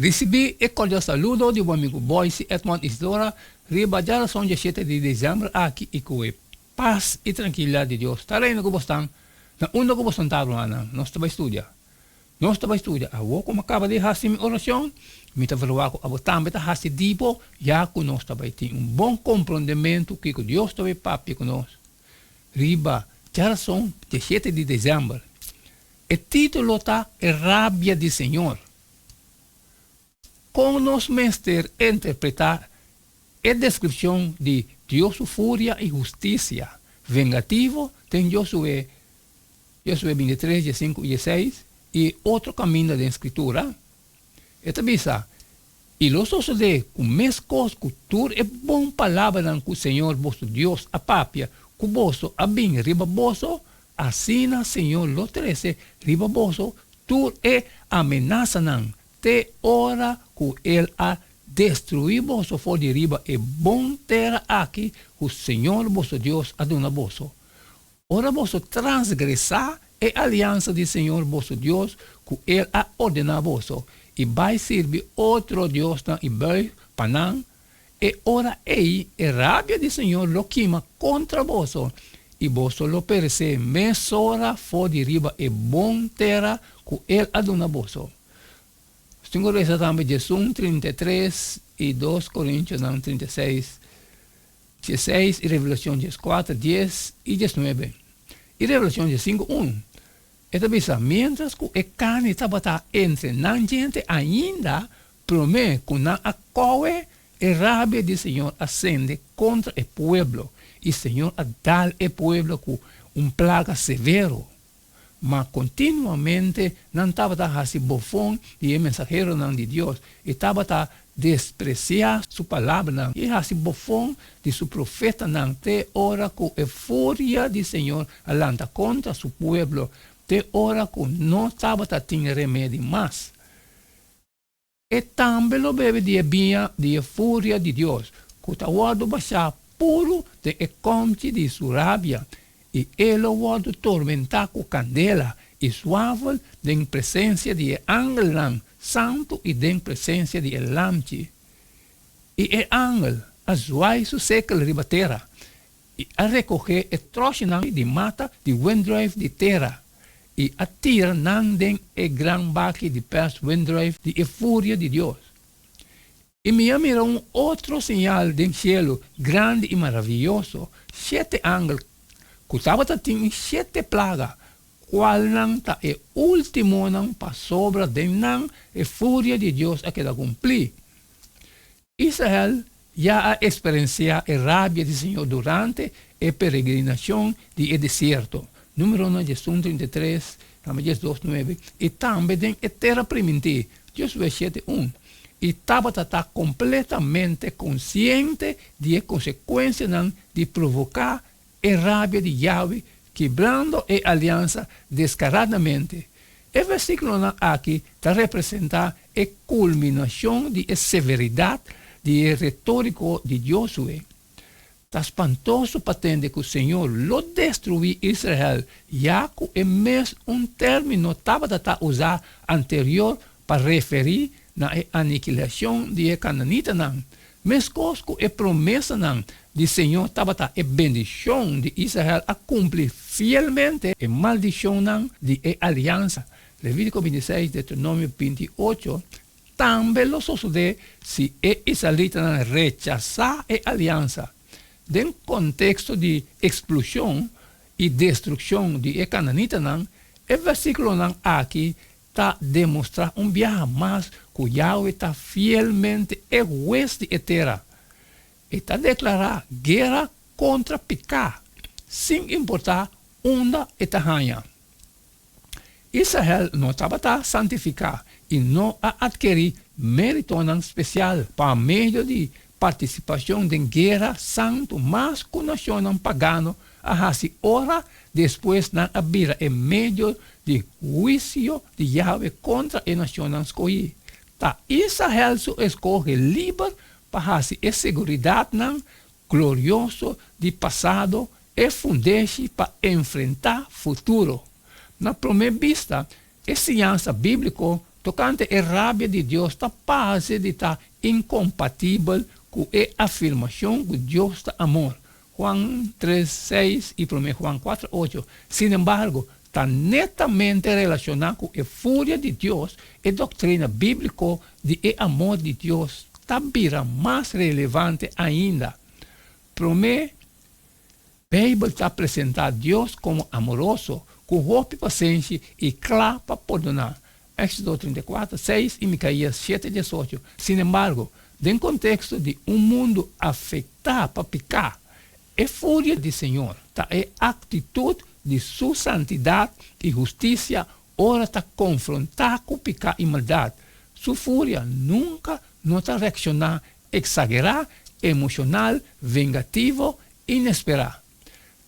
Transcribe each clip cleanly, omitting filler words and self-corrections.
Risibí e kordial saludo di bo amigu Boyce Edmond Isidora riba djarason djashete di desèmber aki i ku e pas i trankilidat di Dios ta reina ku bosnan na unda ku bosnan ta rumannan. Nos ta bai studia. Nos ta bai studia. Awor ku mi a kaba di hasi mi orashon, mi ta verwagt ku abo tambe ta hasi di bo, ya ku nos ta bai tin un bon komprondementu kiko Dios ta bai papia ku nos riba djarason djashete di desèmber. E título ta E Rabia di Señor. Kon nos mester interpretá e deskripshon di Dios su furia i hustisia vengativo den Josué Josué bintitres, diesinku i dieseis i otro kaminda den Skritura? E ta bisa, I lo sosodé ku meskos ku tur e bon palabranan ku señor boso Dios a papia ku boso a bin riba boso, asina señor lo trese riba boso tur e amenasanan te ora ku el a destruí boso for di riba e bon tera aki ku señor boso Dios a duna boso. Ora boso transgresá e aliansa di señor boso Dios ku el a ordená boso, i bai sirbi otro diosnan i buig pa nan, e ora ei e rabia di señor lo kima kontra boso, i boso lo peresé mesora for di riba e bon tera ku el a duna boso. Nos tin ku resa tambe Djesun 33 i Dos Korintionan 36, 16 i Revelashon 14, 10 i 19 i Revelashon 15, 1. E ta bisa, Miéntras ku e karni tabata entre nan djente ainda, promé ku nan a kohe, e rabia di señor a sende kontra e pueblo, i señor a dal e pueblo ku un plaga severo. Ma kontinuamente nan tabata hasi bofon di e mensaheronan di Dios i tabata despresiá su palabranan i hasi bofon di su profetanan te ora ku e furia di señor a lanta kontra su pueblo, te ora ku no tabata tin remedi mas. E tambe lo bebe di e biña di e furia di Dios, ku ta wòrdu bashá puru den e kòmchi di su rabia, i e lo wòrdu tormentá ku kandela i suafel den presensia di e angelnan santu i den presensia di e Lamchi. I e angel a zuai su sekel riba tera, i a rekohé e tròshinan di mata di wendrùif di tera, i a tira nan den e gran baki di pèrs wendrùif di e furia di Dios. I mi a mira un otro señal den shelu, grandi i maravioso, shete angel ku tabata tin shete plaga, kualnan ta e últimonan pasobra den nan e furia di Dios a keda kumplí. Israel ya a eksperensiá e rabia di Señor durante e peregrinashon di e desierto, Númeronan 11, 33, tambe 12, 9, i tambe den e Tera Primintí, Josué 7, 1, i tabata ta kompletamente konsiente di e konsekuensianan di provoká e rabia di Yahweh kibrando e aliansa deskaradamente. E versíkulonan aki ta representá e kulminashon di e severidat di e retóriko di Josué. Ta spantoso pa tende ku Señor lo destruí Israel ya ku e mes un término tabata ta usá anterior pa referí na e anikilashon di e kananitanan. Meskos ku e promesanan di Señor tabata e bendishon di Israel a kumpli fielmente e maldishonnan di e aliansa, Levítiko 26, Deuteronomio 28, tambe lo sosodé si e israelitanan rechasá e aliansa. Den konteksto di eksplushon i destrukshon di e kananitanan, e versíkulonan aki ta demostrá un biaha mas ku Yahweh ta fielmente e Hues di e tera. E ta deklará guera kontra piká, sin importá unda e ta haña. Israel no tabata santifiká i no a atkerí méritonan spesial pa medio di partisipashon den guera santu mas ku nashonnan pagano a hasi ora despues nan a bira e medio di huisio di Yahweh kontra e nashonnan skohí. Ta Israel su eskohe liber pa hasi e seguridatnan glorioso di pasado e fundeshi pa enfrentá futuro. Na promé bista, e siñansa bíbliko tokante e rabia di Dios ta parse di ta inkompatibel ku e afirmashon ku Dios ta amor, Juan tres, seis i Promé Juan kuater, ocho. Sinembargo, ta netamente relashoná ku e furia di Dios e doktrina bíbliko di e amor di Dios ta bira mas relevante ainda. Promé, Beibel ta presentá Dios komo amoroso, ku hopi pasenshi i kla pa pordoná, Éxodo 34, seis i Micaías shete, diesocho. Sinembargo, den konteksto di un mundu afektá pa piká, e furia di Señor ta e aktitut di Su santidat i hustisia ora ta konfrontá ku piká i maldat. Su furia nunka no ta reakshoná eksagerá, emoshonal, vengativo, inesperá.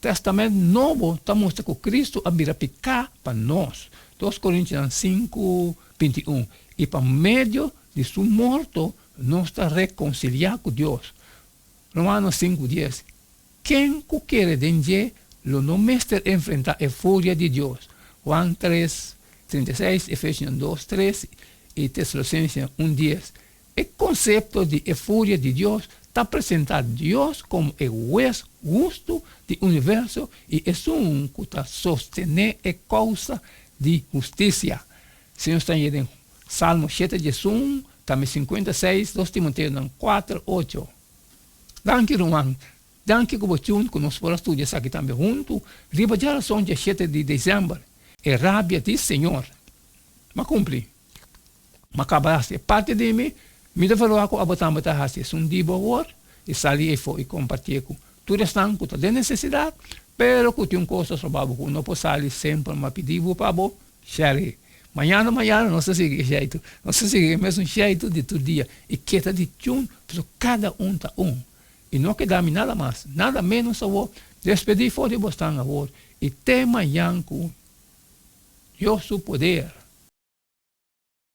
Tèstamènt Nobo ta mustra ku Kristu a bira piká pa nos, Dos Korintionan sinku, 21, i pa medio di Su morto nos ta rekonsiliá ku Dios, Romanos sinku, dies. Ken ku kere den dje lo no mester enfrentá e furia di Dios, Juan tres, 36, Efesionan dos, tres i Tesalosensenan un, dies. E konsepto di e furia di Dios ta presentá Dios komo e Hues hustu di universo i esun ku ta sostené e kousa di hustisia. Señor ta hañ'é den Salmo shete diesun, tambe 56, Dos Timoteonan kuater, ocho. Danki ruman. Danki ku bo tune ku nos por a studia esaki tambe huntu riba djarason dje shete di desèmber. E rabia di Señor. M'a kumpli. M'a kaba hasi e parti di mi, mi ta verwagt ku abo tambe ta hasi esun di bo awor i sali efo i kompartié ku tur esnan ku ta den nesesidat, pero ku tin un kos ta stroba bo ku no por sali semper m'a pidi bo pa bo share. Mañana mañana nos ta sigui e sheitu, nos ta sigui e mesun sheitu di tur dia i keda di tune pasobra kada un ta un i no keda mi nada mas nada menos awor despedí for di bosnan awor i te mañan ku Dios su poder.